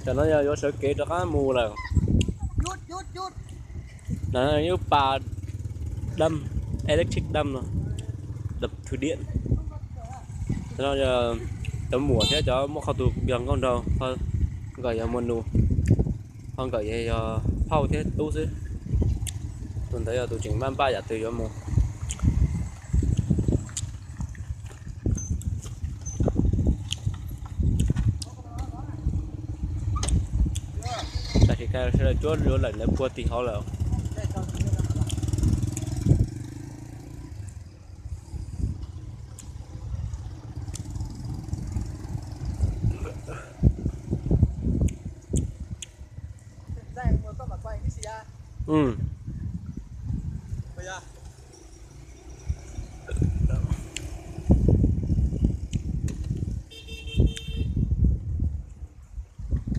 Tam no yog yuav sawv kev rov qab mus lawm. No yog pas dam, electric dam no, đập thủy điện. Tam no cov muam thiab cov muaj qhov tus yog nkauj nraug, ho nkawd yog muas nus, ho nkawd yog phauj thiab tub xwb. Tus ntawd yog tus tseem npaj npaj yam twg yuav mus. Tam sim no sawv daws cuab yuav lawm ntawd puag tim hauv lawm.